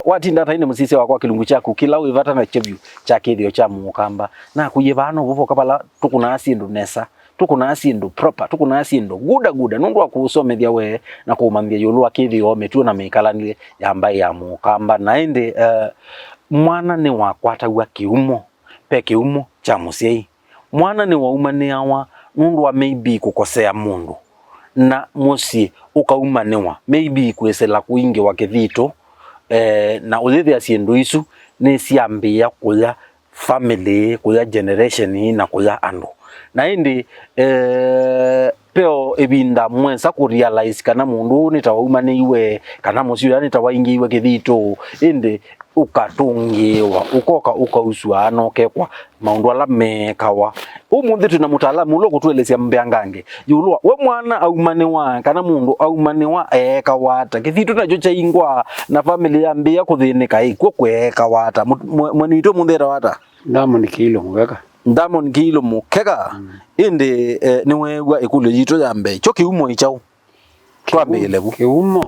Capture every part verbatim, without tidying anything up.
Watinda ata ĩndĩ mũsisya wakwa kĩlungu kyaku kĩla wĩ vata nakyo vyũ kya kĩthĩo kya mũũkamba? Nakũie vaa no vovoka vala tũkũnaa syĩndũ nesa, tũkũnaa syĩndũ proper, tũkũnaa syĩndũ guda guda, nũndũ wa kũũsomethya we na kũũmanyĩthya ĩũlũ wa kĩthĩo, mĩtuo na mĩkalanĩle ya mbaĩ ya mũũkamba. Na ĩndĩ, eh, mwana nĩwakwataw'a kĩumo, ve kĩumo kya mũsyai. Mwana nĩwaumanĩawa nũndũ wa maybe kũkosea mũndũ, na mũsyĩ ũkaumanĩwa, maybe kwĩsĩla kũingĩwa kĩthitũ, eh, na ũyĩthĩa syĩndũ isu nĩsyambĩĩa kũya family, kũya generation, na kũya andũ. Na ĩndĩ, eh, veo ĩvinda mwesa kũrealize kana mũndũ ũũ nĩ ta waumanĩiwe, kana mũsyĩ ũya nĩ ta waingĩiwe kĩthitũ, ĩndĩ ũkatũngĩĩwa, ũkoka ũkausũa na ũkekwa maũndũ ala meekawa. Ũmũnthĩ twĩ na mũtaalamu ũla ũkũtũelesya mbeangange ĩũlũ wa we mwana aumanĩwa, kana mũndũ aumanĩwa eekawa ata. Kĩthitũ nakyo kyaingwa na family yambĩĩa kũthĩnĩka, ĩ, kw'o kweekawa ata? Mũ-, mwe-, mweni witũ ũmũnthĩ etawa ata? Ndamoni Kĩilũ Mũkeka. Ndamoni Kĩilũ Mũkeka. Mm. Ĩndĩ, eh, nĩweew'a ĩkũlyo yitũ ya mbee, kyo kĩumo nĩ kyaũ? Twambĩĩle vu. Kĩumo.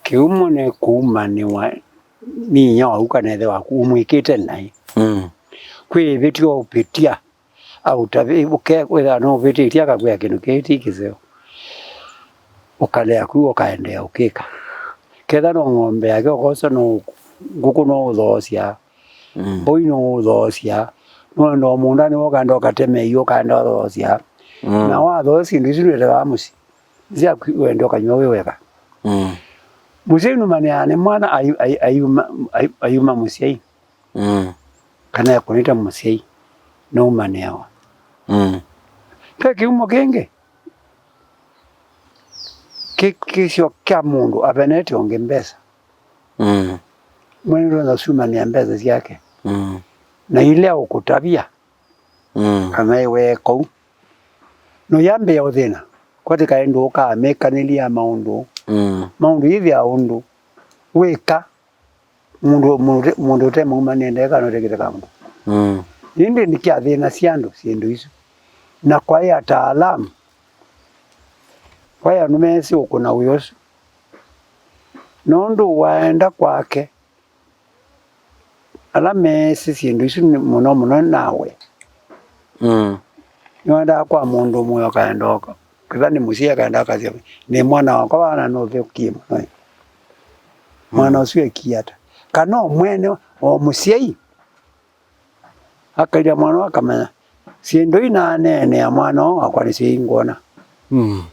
Kĩumo nĩ kũumanĩwa nĩ inyia waku kana ĩthe waku ũmwĩkĩte naĩ. Mm. Kwĩ ĩvĩtyo ũvĩtya, aũtavĩ-, ũke-, wĩthĩwa no ũvĩtĩtye akakwĩa kĩndũ kĩĩ ti kĩseo. Ũkalea ku ũkaendeea ũkĩka. Ketha no ng'ombe yake ũkosa no ngũkũ no ũthoosya. Mm. Mbũi no ũthoosya. Nũenda o mũũndanĩ ũkaenda ũkateme iũ ũkaenda ũthoosya. Mm. Na wathooa syĩndũ isu nĩũtavaa mũsyĩ. Syaku wende ũkanywa wĩ weka. Mm. Mũsyai nũmanĩaa nĩ mwana ayu-, ayu-, ayuma, ayu-, ayuma mũsyai. Mm. Kana ekũnĩte mũsyai. Nũmanĩawa. Mm. Ve kĩumo kĩngĩ. Kĩ-, kĩsio kya mũndũ avenete ũngĩ mbesa. Mm. Mwene ndwenda syumanĩa mbesa syake. Mm. Na ile ũkũtavya. Mm. Kana ĩwee kũu. No yambĩĩa ũthĩna. Kwatĩka ĩndũ ũkamĩkanĩlya maũndũ. Mm. Maũndũ yĩthĩa ũndũ. Wĩka. Mũndũ, mũndũ ũte, mũndũ ũte mũumanĩe ndeka no tekĩte kaũndũ. Mm. Ĩndĩ nĩkyathĩnasya andũ syĩndũ isu. Na kwaĩ ataalamu. Kwaĩ andũ meesĩ ũkũna wĩa ũsu. Nũndũ waenda kwake, ala meesĩ syĩndũ isu nĩ mũno mũno nawe. Mm. Nĩwendaa kwa mũndũ ũmwe ũkaenda oka. Kĩla nĩ mũsyai akaenda akasya, "Nĩ mwana wakwa vana nũthũkie mũno. Mwana ũsu ekie ata?" Kana o mwene o mũsyai. Akailya mwana ũũ akamanya, syĩndũ ii naaneenea mwana ũũ wakwa nĩsyo ii ngwona. Mm.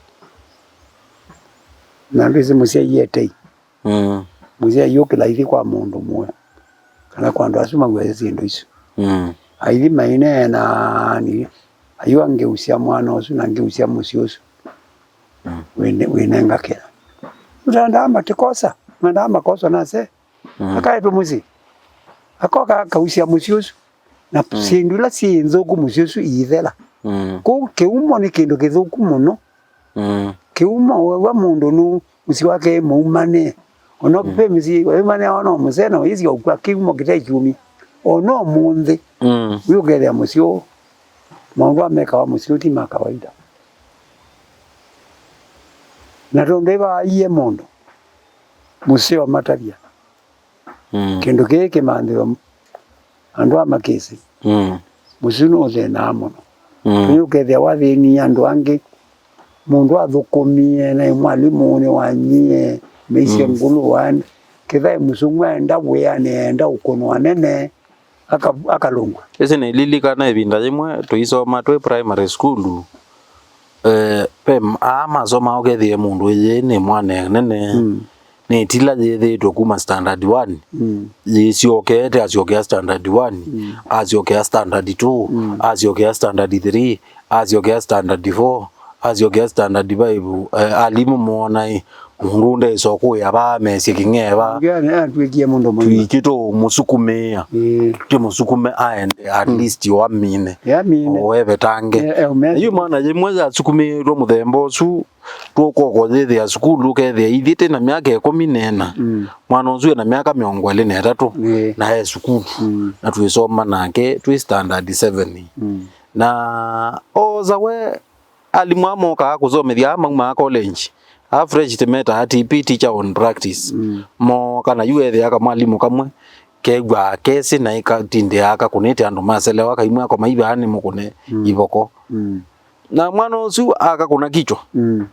Na ndwĩsĩ mũsyai etei. Mm. Mũsyai yũkĩla aithi kwa mũndũ mũĩ, kana kwa andũ asu mawĩasya syĩndũ isu. Mm. Aithi maineenaa, ni, ayũ angeusya mwana ũsu na angeusya mũsyĩ ũsu. Mm. Wĩne-, wĩnenga kĩla. Ũtandaa matikosa, mendaa makosa nase. Mm. Akaetwe mũsyĩ. Akoka akausya mũsyĩ ũsu. Na mm. Syĩndũ ila syĩ nthũku mũsyĩ ũsu iithela. Mm. Kwoou kĩumo nĩ kĩndũ kĩthũku mũno. Mm. Kĩumo weew'a mũndũ nũ mũsyĩ wake maumanĩe. Ona mm. Ve mĩsyĩ waimanĩawa no mũsee na ũyĩsya ũkw'a kĩumo kĩte kyumi. Ona ũmũnthĩ. Mm. Wĩ ũkethĩa mũsyĩ ũũ. Maũndũ amekawa mũsyĩ ũũ ti ma kawaida. Na tondũ ĩvaaie mũndũ. Mũseo matavya. Mm. Kĩndũ kĩĩ kĩmanthĩwe andũ a makĩsĩ. Mm. Mũsyĩ nũthĩnaa mũno. Mm. Nĩ ũkethĩa wathĩnie andũ angĩ, mũndũ athũkũmie, na mwalimũ nĩwanyie, meisye mm. Ngũlũ wan-, kĩthaĩ mũsũngũ aenda wĩanĩ, aenda ũkũnwa nene, aka-, akalũngw'a. Ĩsĩ nĩlilikana ĩvinda yĩmwe tũisoma twĩ primary school, eh, ve m-, aa masomaa ũkethĩe mũndũ ĩyĩ nĩ mwana nene. Mm. Nĩ ĩtila yĩthĩĩtwe kuma standard one, mm. Yĩsyokete, asyokea standard one, mm. Asyokea standard two, mm. Asyokea standard three, asyokea standard four, asyokea standard five, eh, alimũ moona ĩ, mũndũ ndesokũĩa vaa, mesye kĩng'ee vaa. Ngai atwĩkie mũndũ mũima. Twĩkĩtwe mũsukumĩa. Ĩĩ. Tũmũsukume aende at mm. Least o amine. Ĩ amine. O evetange. Ĩ, ĩ, ũme- Yu mwana yĩmwe yasukumĩĩtwe mũthemba ũsu, tũkoko yĩthĩa sukulu, ũkethĩa ithyĩ twĩ na myaka ĩkũmi na ĩna, mm. Mwana ũsu ena myaka mĩongo ĩlĩ na ĩtatũ, ĩĩ. Na e sukulu, mm. Na twĩsoma nake twĩ standard seven. Mm. Na osa we, alimũ aa mokaa kũsomethya aa maumaa college, A fresh tĩmetaa T P, teacher on practice. Mm. Mo kana yu ethĩa kamwalimũ kamwe kew'aa kesĩ na ĩkatindĩaa kakũnĩte andũ maselewa, kaimwe akoma ivaa nĩmũkũne Mm. ivoko. Mm. Na mwana ũsu akakũna kichwa. Mm.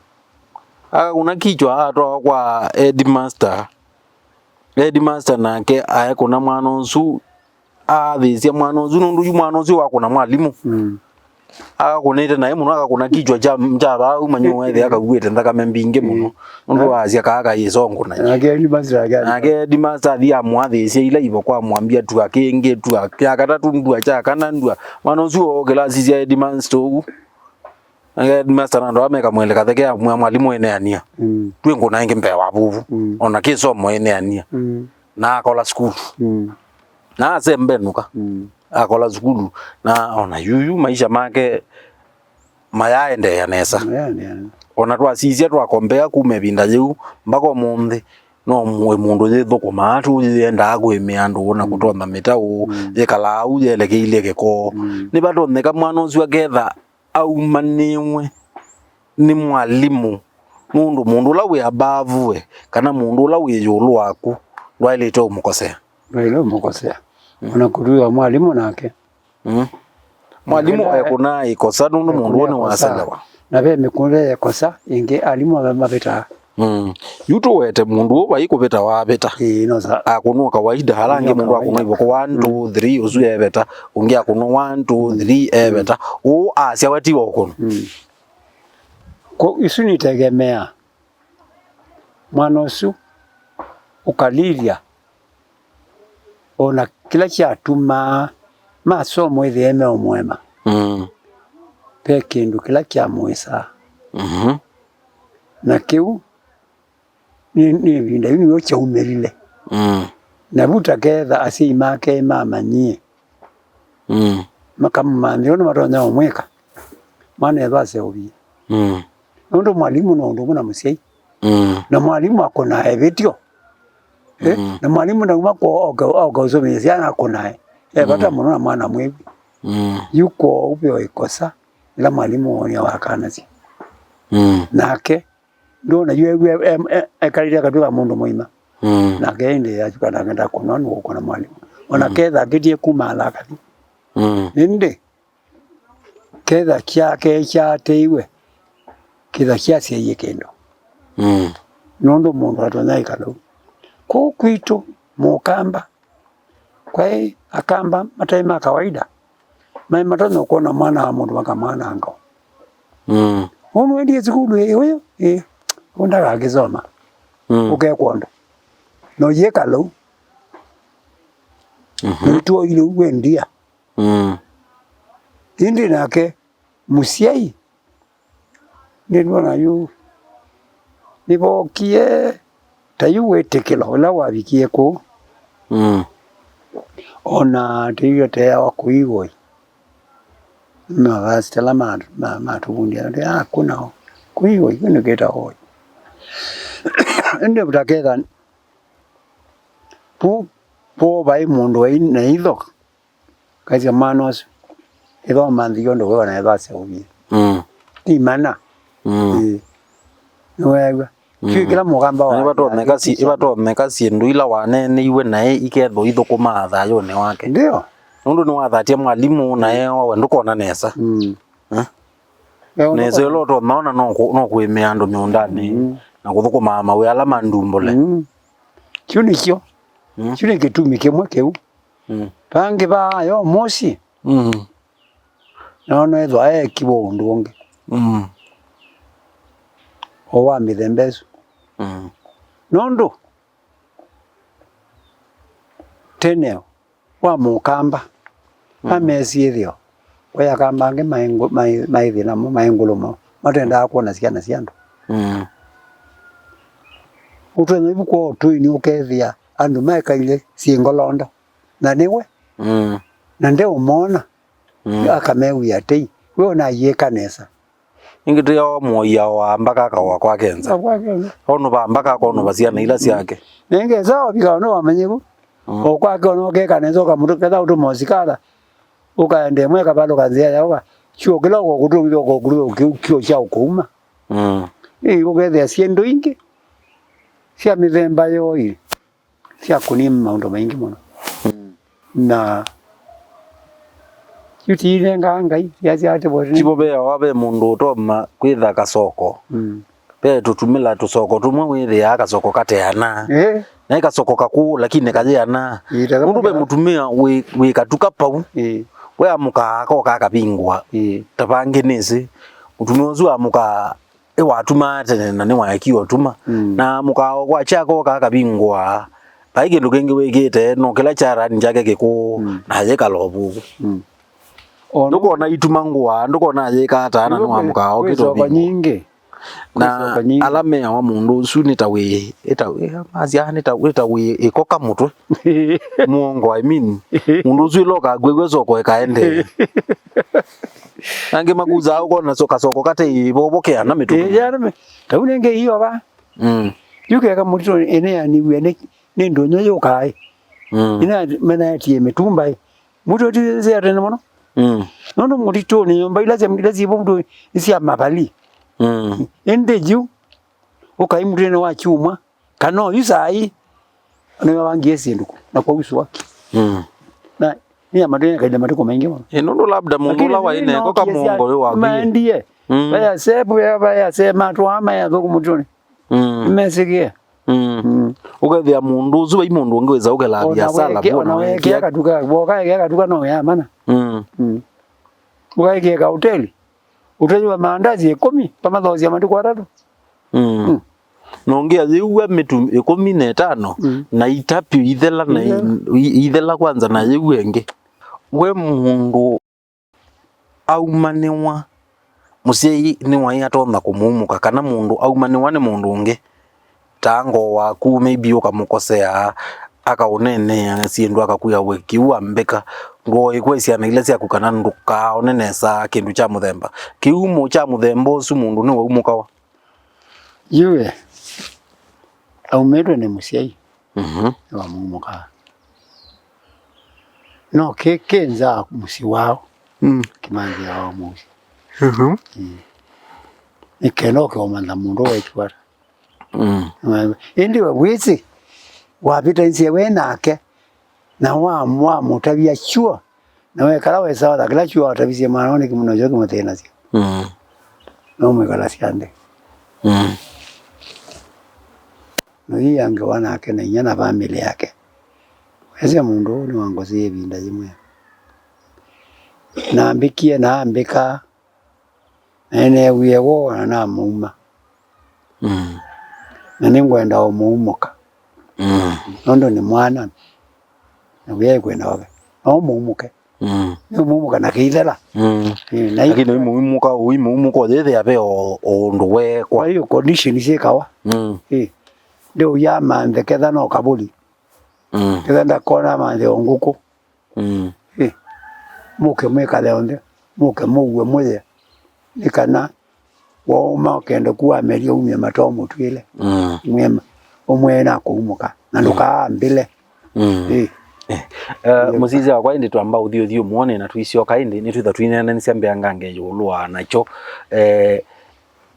Akakũna kichwa, atwawa kwa headmaster. Headmaster nake aekũna mwana ũsu, athĩsya mwana ũsu, nũndũ yu mwana ũsu wakũna mwalimũ. Mm. Akakũnĩte naĩ mũno, akakũna kichwa kya, kya vau manyũa ethĩa akakuĩte nthakame mbingĩ mũno. Mm. Nũndũ Eh? waasya kaa kaĩsongũna. Nake headmaster ake Nake headmaster athi amwathĩsya ila ivoko, amwambia tua kĩngĩ, tua kya katatũ, ndua kya kana, ndua. Mwana ũsu ookĩla asisya headmaster ũu. Nake headmaster na andũ aa mekamweleka theke ya mwa-, mwalimũ eneania. Mm. Twĩ ngũna ĩngĩ mbee wa vuvu. Mm. Ona kĩsomo eneania. Mm. Na akola sukulu. Mm. Na asembenũka. Mm. Akola sukulu. Na ona yuyu maisha make mayaendeea nesa. Mayaendeea. Ona twasisya twakombea kuma ĩvinda yĩu mpaka ũmũnthĩ, no mũ-, mũndũ yĩthũkũmaa tu, yĩendaa kũĩmĩa andũ na Mm. kũtonya mĩtaũ, Mm. yĩkalaa au yelekeilye kĩko. Mm. Nĩvatonyeka mwana ũsu aketha aumanĩwe nĩ mwalimũ, nũndũ mũndũ ũla wĩ above we, kana mũndũ ũla wĩ ĩũlũ waku, ndwaĩlĩte ũmũkosea. Ndwaĩle ũmũkosea. Mm. Ona kũtw'ĩka mwalimũ nake. Mm. Mwalimũ Nake ekũnaa ĩkosa nũndũ mũndũ ũũ ekũnaa ĩkosa. nĩwaselewa. Na ve mĩkũnĩle ya ĩkosa ĩngĩ alimũ ma-, mavĩtaa. Mm. Yu tũwete mũndũ ũũ vai kũvĩta wavĩta. Ĩĩ, no sa- Akũnwa kawaida, ala angĩ Ndio mũndũ akũnwa kawaida. ivoko one, two, Mm. three, ũsu eveta, ũngĩ akũnwa one, two, Mm. three, eveta. Mm. Ũũ asyawa ti wa ũkũnwa. Mm. Ko isu nitegemea mwana ũsu ũkalilya o na kĩla kyatumaa masomo ĩthĩe meũmũema. Mm. Ve kĩndũ kĩla kyamũĩsaa. Mhm. Na kĩu nĩ, nĩ ĩvinda yu nĩw'o kyaumĩlile. Mm. Na vu ta ketha asyai make mamanyie, Mm. makamũmanthĩa ũndũ matonya ũmwĩka, mwana ethwa aseũvie. Mm. Nũndũ mwalimũ no ũndũ ũmwe na mũsyai. Mm. Na mwalimũ akũnaa ĩvĩtyo. Eh? Mm. Na mwalimũ ndauma kwoo oke, oke ũsomie syana akũnae. E vata Mm. mũno na mwana mwĩwi. Mm. Yu kwoou ve o ĩkosa ĩla mwalimũ wonia wakanasya. Mm. Nake ndona yu ewie, em-, e-, ekalĩte akatw'ĩka mũndũ mũima. Mm. Nake ĩndĩ asyuka nake ndakũnwa nĩ ũkũna mwalimũ. Ona Mm. ketha akĩtie kuma ala akathi. Mm. Ĩndĩ ketha kyake kyaatĩĩwe, ketha kyasyaie kĩndũ. Mm. Nũndũ mũndũ atonya ĩkala ũu. Kũu kwitũ Mũkamba, kwaĩ Akamba mataĩ ma kawaida, maĩ matonya kwona mwana wa mũndũ makamwananga. Mm. Ũũ nũendie sukulu ĩ ũyũ, ĩ, ũũ ndakakĩsoma. Mm. Ũkekwa ũndũ. No yĩkala ũu. Mhm. Nĩtwoile ũu wĩ ndia. Mm. Ĩndĩ nake mũsyai, nĩndwona yu, nĩvookie ta yu wĩtĩkĩlo ũla wavikie kũu. Mm. O na tĩw'o teawa kũiwoi. Mavasitala ma, ma, matũvundĩa, ah, kuna o. Kũiwoi, kwĩ nĩkĩta woi. Ĩndĩ vutaketha, vu, vo vai mũndũ wai na itho. Kaisya mwana ũsu, ĩtho manthi yondo wewa na ĩtho aseũvie. Mm. Ti mana. Mm. Ĩĩ. Nĩweew'a. Mm. Kyu kĩla mũkamba Na wa ĩvatonyeka si-, ĩvatonyeka syĩndũ ila waneeneiwe naĩ ikethwa ithũkũmaa thayũnĩ wake. Ndio. Nũndũ nĩwathatya mwalimũ naĩ we ndũkona nesa. Mm. Eh? Nesa ĩla ũtonya ona no kũ-, no kũĩmĩa andũ mĩũndanĩ Mm. na kũthũkũmaa mawĩa ala mandumbũle. Mm. Kyu nĩkyo. Mm. Kyu nĩ kĩtumi kĩmwe kĩu. Mm. Vangĩ vaa yo mũsyĩ. Mm. Na ona ethwa eekiwe ũndũ ũngĩ. Mm. O wa mĩthemba ĩsu. Mm. Nũndũ tene wa mũkamba, mm, amesie ĩtheo, kwĩ akamba angĩ maĩ ngũ-, maĩ, maĩ thĩna mo, maĩ ngũlũ mo, matendaa kwona syana sya andũ. Mm. Ũtwenya ivu kwa ũtũi nĩ ũkethĩa andũ mekaile syĩ ngolondo. Na nĩwe. Mm. Na ndeũmona. Mm. Akamewia atei, we ũnayĩka nesa. Ĩngĩ tũyawa mũia wa mbaka akawa kwake nza. Kwake nza. Onũva mbaka akonũva syana ila syake. Nengesa ovika ono wamanye vu. Mm. O kwake ono ũkeka nesa ũkamũtũ ketha ũtũma ũsikala. Ũkaende mwe kavalũka nzĩa yawa. Chuo kĩla ũkokũtũkithya ũkokũtũkithya kĩu kyo kya ũkũuma. Mm. Ĩ, ũkethĩa syĩndũ ingĩ sya mĩthemba yoo ĩ, sya kũnima maũndũ maingĩ mũno. Mm. Na yu tiinengaa Ngai, syasya atĩ bo-, tivo veawa ve mũndũ ũtoma kwĩtha kasoko. Mm. Ve tũtumĩla tũsoko tũmwe wĩthĩaa kasoko kateanaa. Eh. Naĩ kasoko kakũũ, lakini kayĩanaa. Ĩĩ, ta nũndũ ve kama mũtumĩa wĩ, wĩ katuka pau. Ĩĩ. We amũkaa akoka akavingũa. Ĩĩ. Ta vangĩ nĩsĩ. Mũtumĩa ũsu amũkaa ĩwatumaa tene na nĩwaekie ũtuma. Mm. Na amũkaa o kwakya akoka akavingũa. Vai kĩndũ kĩngĩ wĩkĩte, no kĩla kyarani kyake kĩkũũ, mm, na ayĩkala o vu. Mm. Ndũkona ituma ngũa, ndũkona ayĩka ata, na nĩwamũkaa o kĩtũvinga. Kwĩ soko nyingĩ. Na ala meawa mũndũ ũsu nĩ ta wĩ, ĩ ta wĩ, masya nĩ ta, nĩ ta wĩ ĩkoka mũtwe. Mũongo, I mean. Mũndũ ũsu ĩla ũkakwĩw'a soko ĩkaendee. Angĩ makusaa ũkona so-, kasoko kate ĩvovo keana mĩtũkĩ. Ĩĩ, yana mĩ-, kau nĩngĩ iyo va. Mm. Yu keka mũtitũ ĩneaniw'e nĩ, nĩ ndũnyũ yũkaa ĩ. Mm. Ĩna menaetie mĩtumba ĩ. Mũtĩ ũtithĩsya tene mũno. Mm. Nũndũ mũtitũnĩ nyũmba ila sya, ila syĩvo mũtĩ nĩ sya mavali. Mm. Ĩndĩ yu, ũkai mũtĩnĩ wa kyumwa, kana oyu saa ii, nĩwe wangie syĩndũ kũ, na kwa uswaki. Mm. Na nĩ ya matũnye kainda matukũ maingĩ mũno. Ĩ, nũndũ labda mũndũ ũla waĩ neko kamũongo wĩ waku. Maendie. Mm. Vaya sepu ya, vaya se matwa maya thũkũ mũtĩnĩ. Mm. Nĩmesĩkĩe. Mm. Mm. Ũkethĩa mũndũ ũsu vai mũndũ ũngĩ wĩsa ũkelaa viasala, ona wekea katuka, woka ekea katuka no yamana. Mm. Mm. Ũkaekie ka hoteli. Ũtanywa maandazi ĩkũmi, pamathoosya matukũ atatũ. Mm. Mm. Na ũngĩ ayĩw'a mĩtu ĩkũmi na ĩtano, mm, na itapyo ithela na i-, i-, ithela kwanza na ayĩw'a ĩngĩ. We mũndũ aumanĩwa, mũsyai nĩwaĩ atonya kũmumũka, kana mũndũ aumanĩwa nĩ mũndũ ũngĩ, ta ngoo waku, maybe ũkamũkosea, akaũneenea syĩndũ, akakwĩa we kĩu ambĩka, ndwoĩ kwĩ syana ila syaku kana ndũkaone nesa kĩndũ kya mũthemba. Kĩumo kya mũthemba ũsu mũndũ nĩwaumũkawa. Yu we, aumĩtwe nĩ mũsyai, mhm, nĩwamumũkaa. No kĩ, kĩ nza mũsyĩ wao, mm, kĩmanthĩa wao mũsyĩ. Mhm. Mm. Nĩ kenda ũkĩũmantha mũndũ wekiwa ata. Mm. Ĩndĩ we wĩsĩ, wavĩtanĩsye we nake, na wa-, wamũtavya sure, na wekala wesa watha kĩla sure watavisye mwana, nĩkĩ mũno kyo kĩmũthĩnasya. Mm. No mwĩkalasya nthĩ. Mm. Nũiangewa nake na inya na famĩlĩ yake. Wesya mũndũ ũũ nĩwangosĩie ĩvinda yĩmwe. Nambĩkie na ambĩka, na nĩneewie woo na namũuma. Mm. Na nĩngwenda ũmũumũka. Mm. Nũndũ nĩ mwana. Na wĩaĩ kwenda wake. No ũmũumũke. Mm. Nĩ ũmũumũka na kĩithela. Mm. Ĩ, na lakini ũimũumũka, ũimũumũka ũyĩthĩa ve o, o ũndũ wekwa. Kwa hiyo condition syĩkawa. Mm. Ĩ. Ndeũya manthe ketha no kavũli. Mm. Ketha ndakona manthe o ngũkũ. Mm. Ĩ, mũke mwĩkale onthe, mũke mũue mũye, nĩ kana waũma ũkenda ku wamelia umye matoo mũtw'ĩle. Mm. Mwema, ũmwee na kũumũka, na ndũkaambĩle. Mm. Ĩ. Eh, eh, mũsisya wakwa, ĩndĩ twamba ũthiũthiũ mũone na tũisyoka ĩndĩ, nĩtwĩtha tũineenanĩsya mbeangange ĩũlũ wa nakyo. Eh,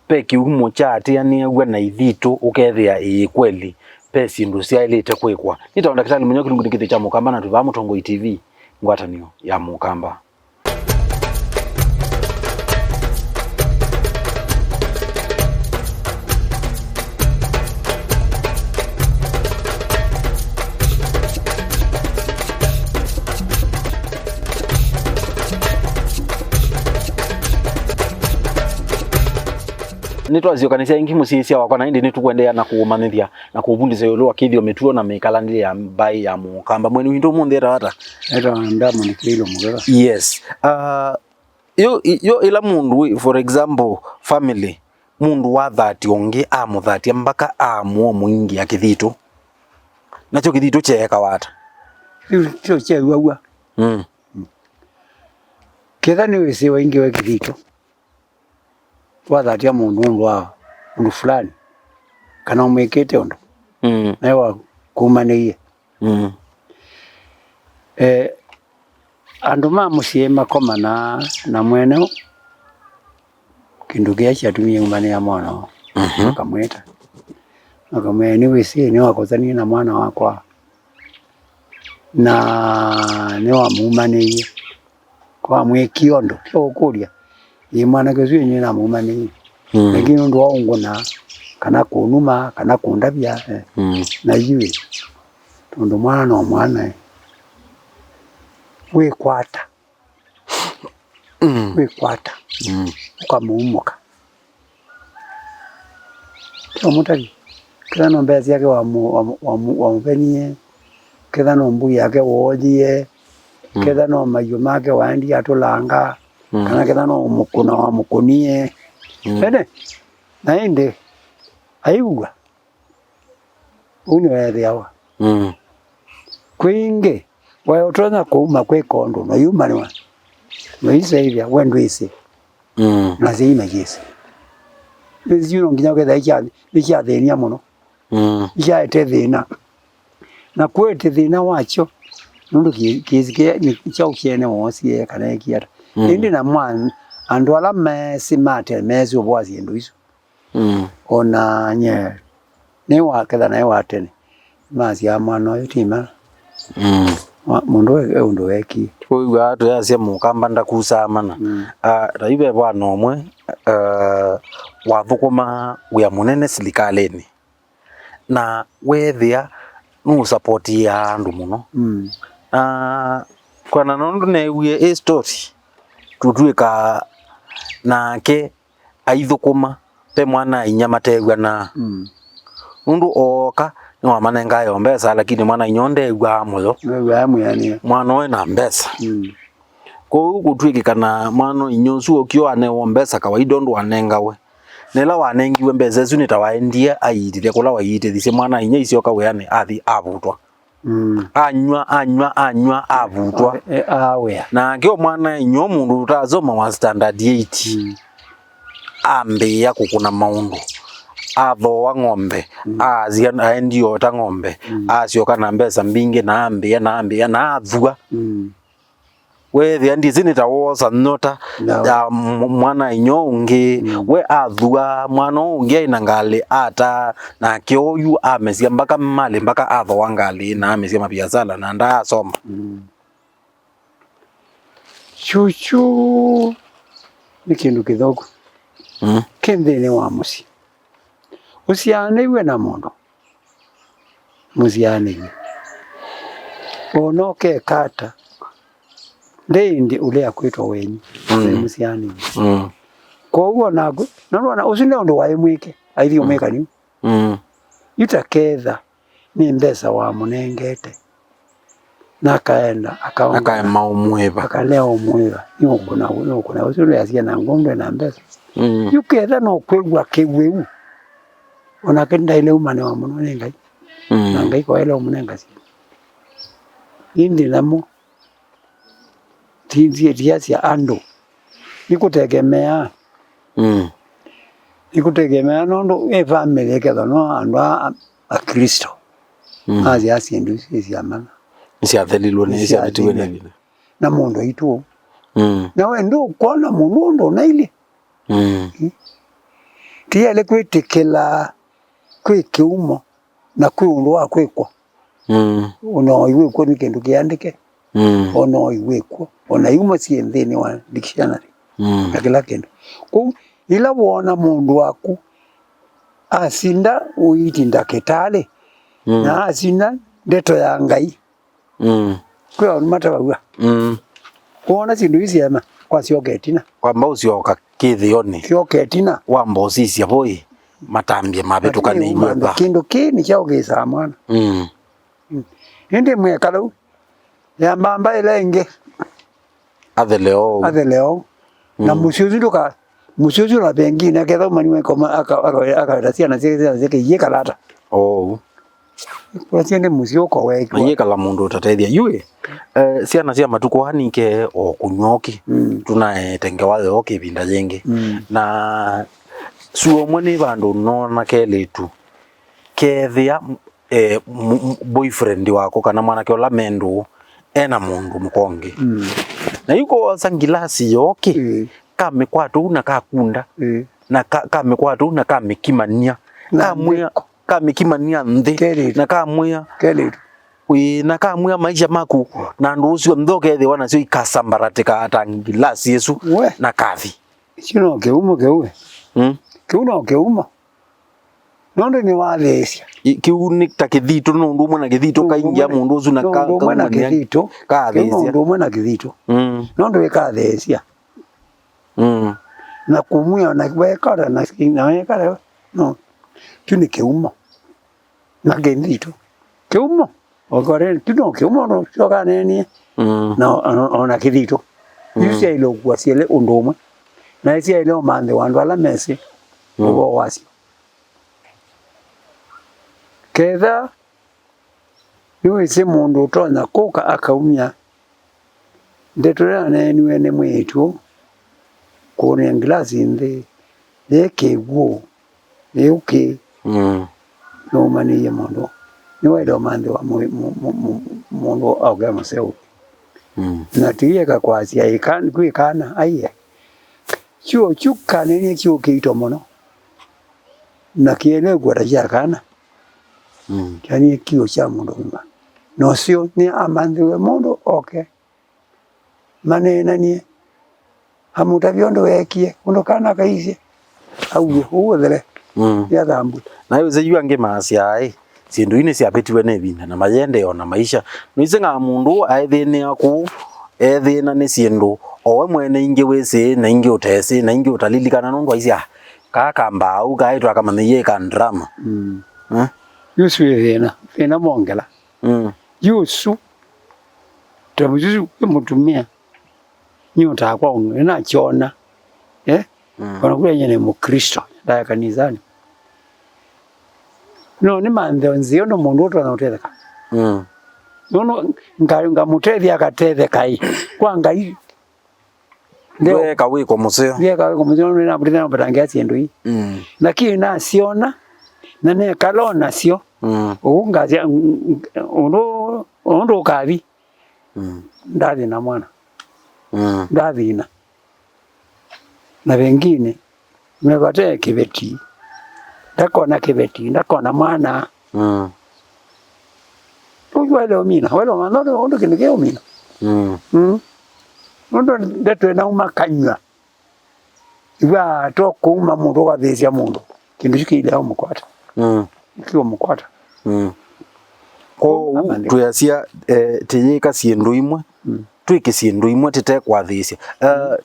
Ve kĩumo kyaatĩanĩaw'a na ithitũ, ũkethĩa ĩĩ kweli ve syĩndũ syaĩlĩte kwĩkwa. Nĩtawa Ndakĩtalĩ Mũnyoki, kĩlungu nĩ kĩthĩo kya Mũkamba, na twĩ vaa Mũtongoi T V, ngwatanĩo ya Mũkamba. Nĩtwasyokanĩsya ĩngĩ, mũsyaĩĩsya wakwa, na ĩndĩ nĩtũkũendeea na kũũmanyĩthya na kũũvundĩsya ĩũlũ wa kĩthĩo, mĩtuo, na mĩkalanĩle ya mbaĩ ya Mũkamba. Mwene witũ ũmũnthĩ etawa ata? Etawa Diamond Kĩilo Mũketha. Yes. Ah, yo, yo ĩla mũndũ wĩ, for example, family, mũndũ wathatya ũngĩ, amũthatya mpaka amũa mũingĩa kĩthitũ. Nakyo kĩthitũ kyeekawa ata? Kĩthitũ kyew'aw'a. Mm. Ketha nĩwĩsĩ waingĩwe kĩthitũ, wathatya mũndũ nũndũ wa ũndũ fulani, kana ũmwĩkĩte ũndũ, mm, nawe wakumanĩie. Mm. Eh, andũ ma mũsyĩ makomanaa na mwene kĩndũ kĩla kyatumie umanĩa mwana wao. Mhm. Akamwĩta. Akamwĩa, "Nĩwĩsĩ, nĩwakosanie na mwana wakwa. Na nĩwamũumanĩie." Kwa mwĩkie ũndũ, kĩũkũlya, "Ĩ mwanake ũsu ĩnyuĩ namũmanĩie?" Mm. Lakini nũndũ wa ũngũna, kana kũnuma, kana kũndavya, eh. Mm. Na yu ĩ, tondũ mwana no mwana, eh. Wĩkwata. Mm. Wĩkwata. Mm. Ũkamũumũka. Kĩla mũtavye, ketha no mbesa syake wamũ-, wamũ-, wamũ-, wamũvenie, ketha no mbũi yake wooyie, mm, ketha no maiũ make waendie atũlanga, mm, kana ketha no mũkũna wamũkũnie. Mm. Ene, na ĩndĩ, aiw'a. Ũu nĩweethĩawa. Mm. Kwĩngĩ, we ũtonya kũuma kwĩka ũndũ, na yumanĩwa, na iseĩvya, we ndwĩsĩ. Mm. Na syai mayĩsĩ. Nĩsyu no nginya ũkethĩa ikya-, nĩkyathĩnia mũno. Mm. Ikyaete thĩna. Na kwete thĩna wakyo, nũndũ kĩ-, kĩsĩ kĩ-, nĩ kyaũ kyene woosie kana ekie ata. Mm. Ĩndĩ na mwa-, andũ ala meesĩ mate meesĩ ũvoo wa syĩndũ isu. Mm. Ona nye, nĩ wa ketha naĩ wa tene. Masyaa mwana ũyũ ti mana. Mm. Wa-, mũndũ e, e ũndũ wekie. Tũiw'aa tũyasya mũkamba ndakusaa mana. Mm. Ah, ta yu ve vwana ũmwe, ah, wathũkũma wĩa mũnene silikalĩnĩ. Na weethĩa nũũsapotiaa andũ mũno. Mm. Na kwana nũndũ neewie ĩ story, tũtw'ĩka nake aithũkũma, ve mwana-a-inyia matew'anaa. Mm. Nũndũ ooka, nĩwamanengae o mbesa, lakini mwana-a-inyia ũũ ndew'aa mũyo. Ndew'aa mwĩanĩe. Mwana ũũ ena mbesa. Mm. Kwoou kũtw'ĩkĩkana mwana-a-inyia ũsu okie anewa mbesa kawaida ũndũ wanengawe. Na ĩla wanengiwe mbesa isu nĩ ta waendie aiitĩthya kũla waiitĩthisye mwana-a-inyia aisyoka wĩanĩ athi avutwa. Mm. Anyw'a, anyw'a, anyw'a, avutwa. E, awĩa. Nake o mwana-a-inyia o mũndũ ũtasoma wa standard eight. Mm. Ambĩĩa kũkũna maũndũ. Athooa ng'ombe. Mm. Aasya aendie ota ng'ombe. Mm. Asyoka na mbesa mbingĩ na ambĩĩa na ambĩĩa na athua. Mm. Weethĩa ndĩsĩ nĩ ta woosa nyota, no, ya m-, mwana-a-inyia ũngĩ. Mm. We athua mwana ũũ ũngĩ aĩ na ngalĩ ata, nake oyu amesya mbaka malĩ, mbaka athoa ngalĩ na amesya maviasala na ndaasoma. Mm. Kyũkyũ nĩ kĩndũ kĩthũku. Mm. Kĩ nthĩnĩ wa mũsyĩ. Ũsyaanĩw'e na mũndũ. Mũsyaanĩw'e. Ona ũkeka ata, nde ĩndĩ ũlea kwĩtwa wenyu. Mm. Nĩ mũsyaanĩw'e. Mm. Kwoou onaku, nũndũ ona ũsu nĩ ũndũ waĩ mwĩke, aithi ũmwĩka nĩu. Mm. Yu ta ketha nĩ mbesa wamũnengete. Na akaenda, akaomba. Akaema ũmwĩva. Akalea ũmwĩva. Nĩũkũna, nĩũkũna. Ũsu nĩasya na ngũndũ na mbesa. Mm. Yu ketha no kwĩw'a kĩwĩu. Onake ndaĩle ũmanĩwa mũno nĩ Ngai. Mm. Na Ngai kwaĩle ũmũnenga syĩndũ. Ĩndĩ namo, ti, ti, tiasya andũ. Nĩkũtegemea. Mm. Nĩkũtegemea nũndũ ĩ famĩlĩ ĩkethwa no andũ a, a, Aklĩsto. Mm. Masyaa syĩndũ isu syamana. Nĩsyathelilwe, nĩsyavĩtiwe nĩ ĩvinda. Na mũndũ aitũ. Mm. Na we ndũkwona mũndũ ũndũ ũnailye. Mm. Mm. Tiyaĩle kwĩtĩkĩla kwĩ kĩumo na kwĩ ũndũ wa kwĩkwa. Mm. Ona oyu wĩkw'o nĩ kĩndũ kĩandĩke. Mm. Ona oyu wĩkw'o. Ona iumo syĩ nthĩnĩ wa dictionary. Mm. Na kĩla kĩndũ. Kwoou, ĩla woona mũndũ waku asinda ũiiti ndakĩtalĩ, mm, na asinda ndeto ya Ngai, mm, kwĩ aũndũ matavaw'a. Mm. Woona syĩndũ ii syaema, kwasyoka ĩtina. Kwamba ũsyoka kĩthĩonĩ. Syoka ĩtina. Wamba ũsisya voi, matambya mavĩtũkanĩiw'e va. Kĩndũ kĩĩ nĩkyaũkĩsaa mwana. Mm. Mm. Ĩndĩ mwekala ũu, yamba mbaĩla ĩngĩ. Athele oou. Athele oou. Na, mm, mũsyĩ ũsu ndũka-, mũsyĩ ũsu na pengine aketha ũmaniwe koma, aka-, aka-, akaweta syana syake, syana syake iyĩkala ata. Oou. Kũla syende mũsyĩ ũko wekw'a. Na iyĩkala mũndũ ũtatethya. Yu ĩ, eh, syana sya matukũ aa nike o kũnyw'a ũkĩ. Mm. Tũnaete ngewa yoo kĩvinda yĩngĩ. Mm. Na suo ũmwe nĩ vandũ noona kelĩtu. Kethĩa eh, m-, m-, boyfriend waku kana mwanake ũla mendũ ena mũndũ mũka ũngĩ. Mm. Na yu koosa ngilasi yoke, mm, kamĩkwata ũu na kakunda. Mm. na ka-, kamĩkwata ũu na kamĩkimany'a. Na kamwĩa, nthĩ. Kamĩkimany'a nthĩ. Kelĩtu. Na kamwĩa, kelĩtu. Ĩĩ, na kamwĩa maisha maku na andũ ũsu onthe ũkethĩwa nasyo ikasambaratika ta ngilasi ĩsu. We. Na kathi. Kĩu no kĩumo kĩu we. Mm. Kĩu no kĩumo. Nũndũ nĩwatheesya. I-, kĩu nĩ ta kĩthitũ, nũndũ ũmwe na kĩthitũ kaingia mũndũ ũsu na ka-, kaumania, kĩthitũ. Kĩu katheesya. Nũndũ ũmwe na kĩthitũ. Mm. Nũndũ ĩkatheesya. Mm. Na kũmwĩa na wekala na, na wekala, no. Kĩu nĩ kĩumo. Na kĩthitũ. Kĩumo. Okoreni, kĩu no kĩumo no kyokanenie. Mm. Na o-, o-, ona kĩthitũ. Mm. Isu syaĩle ũkua syelĩ ũndũ ũmwe. Na syaĩle ũmanthĩwa andũ ala mesĩ. Mm. Ũvoo wasyo. Ketha nĩwĩsĩ mũndũ ũtonya kũka akaumya ndeto ĩla yaneeniwe nĩ mwĩĩtu ũũ, kũnĩa ngilasi nthĩ, yĩ kĩw'ũ, yĩ ũkĩ, mm, nũmanĩie mũndũ. Nĩwaĩle ũmanthĩwa mũ-, mũ-, mũ-, mũ-, mũndũ aũkĩa mũseo. Mm. Na tiĩka kwasya ĩkan-, kwĩ kana aiye. Kyũũ kyu kanenie kyũũ kĩito mũno. Na kĩelekw'a ta kya kana. Mm. Kyanie kĩo kya mũndũ mũima. Na ũseo nĩ amanthĩwe mũndũ oke. Maneenanie. Amũtavye ũndũ weekie, ũndũ kana kaisye. Auwe, ũu ũthele. Mm. Yathambwe. Na yu yu angĩ maasya, ĩ, syĩndũ ii nĩsyavĩtiwe nĩ ĩvinda, na mayendee o na maisha. Nũiseng'aa mũndũ aethĩnĩa kũu, ethĩna nĩ syĩndũ, o we mwene ingĩ wĩsĩ, na ingĩ ũtesĩ, na ingĩ ũtalilikana, nũndũ aisye, "Ah, kaa kambaa ũu, kaĩ twakamanyĩie ka drama." Mm. Eh? Yu ũsu wĩ thĩna, thĩna mongela. Mm. Yu ũsu, ta mũsusu wĩ mũtumĩa, nĩũtaa kwa ũng'e, nĩnakyona. Eh? Mm. Ona kũla nyie nĩ Mũkristo, ndae kanisani. No nĩmanthe nzĩa ũndũ mũndũ ũtonya ũtetheka. Mm. Nũndũ nga-, ngamũtethya akatetheka ĩ. Kwa Ngai, ndeo-, ndweka wĩko mũseo. Ndweka wĩko mũseo, nũndũ nĩnamũtethya namũvetangĩa syĩndũ ii. Mm. Lakini nasyona, na nekala o nasyo. Mm. Ũu ngasya, ng-, ng-, ũndũ, ũndũ ũkathi. Mm. Ndathĩna mwana. Mm. Ndathĩna. Na vengine, mevate kĩveti. Ndakona kĩveti, ndakona mwana. Mm. Ũu waĩle ũmina, waĩle ũmina, nũndũ, nũndũ kĩndũ kĩũmina. Mm. Mm. Nũndũ ndeto ĩnauma kanyw'a. Ĩw'a to kũuma mũndũ ũkathĩĩsya mũndũ. Kĩndũ kyu kĩilea ũmũkwata. Mm. Kĩũmũkwata. Mm. Kwoou amanthe. Twĩasya, eh, tĩyĩka syĩndũ imwe, mm, twĩke syĩndũ imwe tĩtekwathĩĩsya. Eh,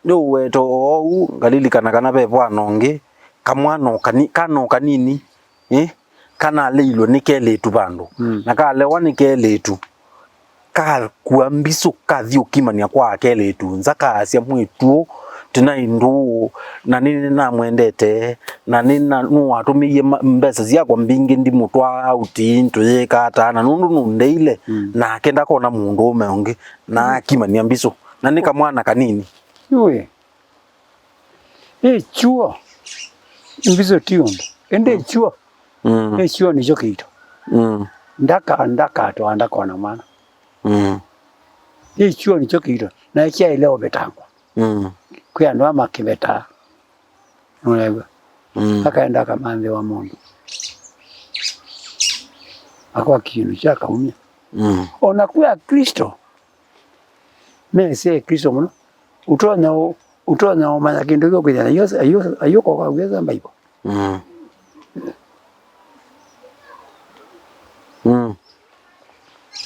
nĩũweta oou, ngalilikana kana ve vwana ũngĩ, kamwana o kani-, kana o kanini, eh, kanaleilwe nĩ kelĩtu vandũ, mm, na kalewa nĩ kelĩtu, kakua mbisũ, kathi ũkimany'a kwa kelĩtu nza, kaasya, "Mwĩĩtu ũũ tinaĩ ndũũ, na nĩ, nĩnamwendete, na nĩna-, nũatũmĩie ma-, mbesa syakwa mbingĩ ndimũtwaa auti, tũyĩka ata, na nũndũ nũndeile, mm, nake ndakona mũndũũme ũngĩ," na akimany'a mbisũ, na nĩ kamwana kanini. Yũĩ. Ĩ kyuo, mbisũ ti ũndũ. Ĩndĩ, mm, kyuo, mm, ĩ kyuo nĩkyo kĩito. Mm. Ndaka-, ndakatwaa ndakona mwana. Mm. Ĩ kyuo nĩkyo kĩito. Na kyaĩle ũvetangwa. Mm. Kwĩ andũ amwe makĩvetaa. Nũew'a. Mm. Akaenda akamanthĩwa mũndũ. Akwa kĩndũ kya kaumya. Mm. O na kwĩ Akristo, mesĩ Akristo mũno. Ũtonya ũ-, ũtonya ũmanya kĩndũ kĩũkwĩthĩa na ayũka kwaku esa Bible. Mm. Mm.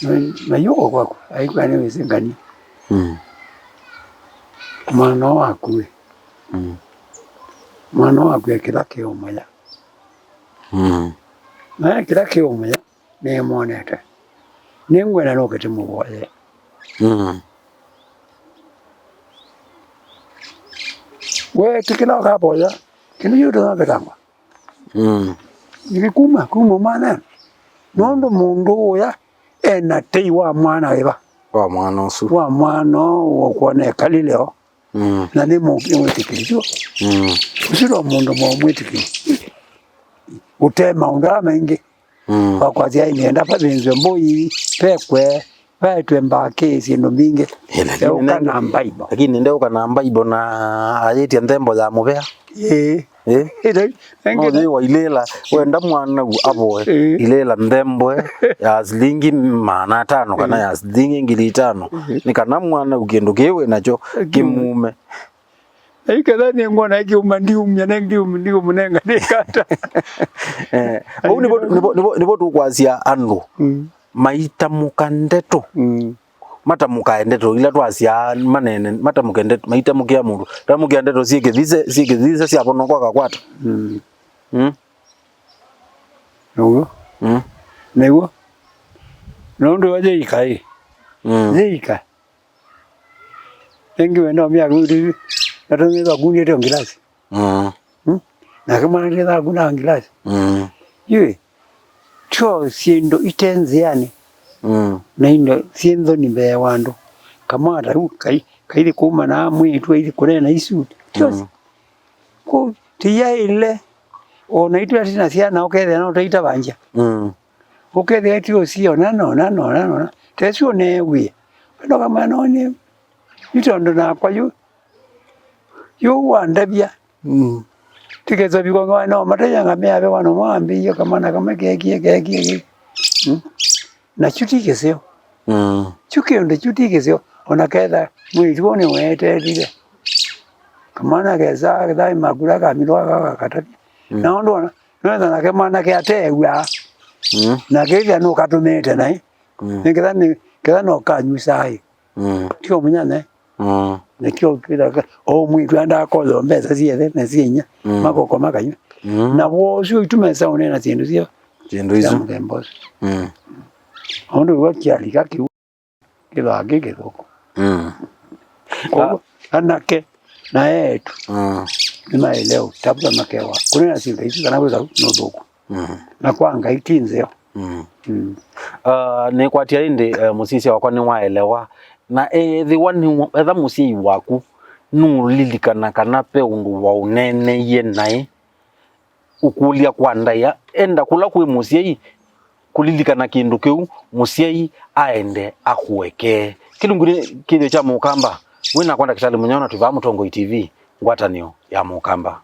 Na, na ayũka kwaku, aikwĩa nĩ wĩsĩ ngani. Mm. Mwana waku ĩ. Mm. Mwana waku ekĩla kĩũmanya. Mm. Na ekĩla kĩũmanya. Nĩmwonete. Nĩngwenda nũke tũmũvoye. Mm. Wetĩkĩla ũkavoya, kĩndũ kĩu tũnavetangwa. Mm. Nĩkĩ kuma, kuma mwana. Nũndũ mũndũ ũya ena tei wa mwana wĩva? Wa mwana ũsu. Wa mwana ũũ ũkwona ekalile o. Mm. Na nĩ mũ-, nĩ mwĩtĩkĩli, sio? Mm. Ũsu no mũndũ mwa mwĩtĩkĩli. Ũte maũndũ ala maingĩ. Mm. Wakwasya, "Ai, nĩenda vathĩnzwe mbũi, vekwe, Vaetwe mbakĩ syĩndũ mbingĩ. Eh, lakini Eũka nenge- na Bible. Lakini ndeũka na Bible na ayĩtye nthembo ya mũvea. Ĩĩ. Eh? Ĩĩ, no nenge- yĩ wailĩla, wenda mwanau avoe, Ĩĩ. ilĩla nthembo ya silingi maana atano kana Ĩĩ. ya silingi ngili itano. Ĩĩ. Nĩ kana mwanau kĩndũ kĩu wĩ nakyo Kĩu. kĩmume. Na iketha nĩ ngona ikiuma ndiumya, ne ndium-, ndiumũnenga nĩkata. Eh, ũu nĩvo, nĩvo, nĩvo, nĩvo tũkwasya andũ Mm. maitamũka ndeto. Mm. Matamũkae ndeto ila twasyaa manene, matamũke ndeto, maitamũkĩa mũndũ. Tamũkĩa ndeto syĩ kĩthise, syĩ kĩthise sya vono kwa kakwata. Mm. Mm. Nĩw'o. Mm. Nĩw'o. Nũndũ wa yĩika ĩ. Mm. Yĩika. Ĩngĩ wenda ũmya kũu tĩvi, natonyethwa kundĩte o ngilasi. Mm. Mm? Nake mwana ndethaa kuna ngilasi. Mm. Yũĩ, tyo syĩndũ ite nzĩanĩ. Mm. Na indo syĩ nthoni mbee wa andũ. Kamata u, kai, kaithi kuma na mwĩĩtu aithi kũneena isu. Tyo Mm. kũ, tiyaĩle. O na itũ atina syana ũkethĩa no taitavangya. Mm. Ũkethĩa ti ũsio, nano, nano, nano, nano. Tesu ũneew'ie. Wenda kamana one. Nĩ tondũ nakwa yu, yu wandavya. Mm. Tikesoviko ngwa no, matenya ngamea ve wana mwambĩie kamana kamwe kekie, kekie, kekie. Mm. Na kyu ti kĩseo. Mm. Kyu kĩũndũ kyu ti kĩseo. Ona ketha mwĩĩtu ũũ nĩweeteelile. Kamana kesa, ketha makula kamilwa kakakatavya. Mm. Na ũndũ ona, nwetha nake mwana ke ateew'a. Mm. Na kethĩa nũkatũmĩĩte naĩ. Mm. Nĩ ketha nĩ, ketha no kanyusaa ĩ. Mm. Tio mũnyanya. Mm. Nĩkyo kĩla ka, o mwĩĩtu endaa koyo mbesa syethe na sya inya. Mm. Makoko makanywa. Mm. Na woo ũsu ituma esa ũneena syĩndũ syo. Syĩndũ sya isu. Mũthemba ũsu. Mm. Ũndũ w'o kyalika kĩu kĩthwaa kĩ kĩthũku. Mm. Kwoguo, Ah. anake na eetu Mm. nĩmaĩle ũtavw'a makewa. Kũneena syĩndũ isu kana wĩka nĩ ũthũku. Mm. Na kwa Ngai ti nzeo. Mm. Mm. Ah, nĩkwatya ĩndĩ, eh, mũsyaĩĩsya wakwa nĩwaelewa. Na ethĩwa nĩ, etha mũsyai waku nũlilikana kana ve ũndũ waũneeneie naĩ, ũkũlya kwa ndaĩa, enda kũla kwĩ mũsyai kũlilikana kĩndũ kĩu, mũsyai aende akũekee. Kĩlungu nĩ kĩthĩo kya Mũkamba. Wĩ nakwa Ndakĩtalĩ Mũnyao na twĩ vaa Mũtongoi T V, ngwatanĩo ya Mũkamba.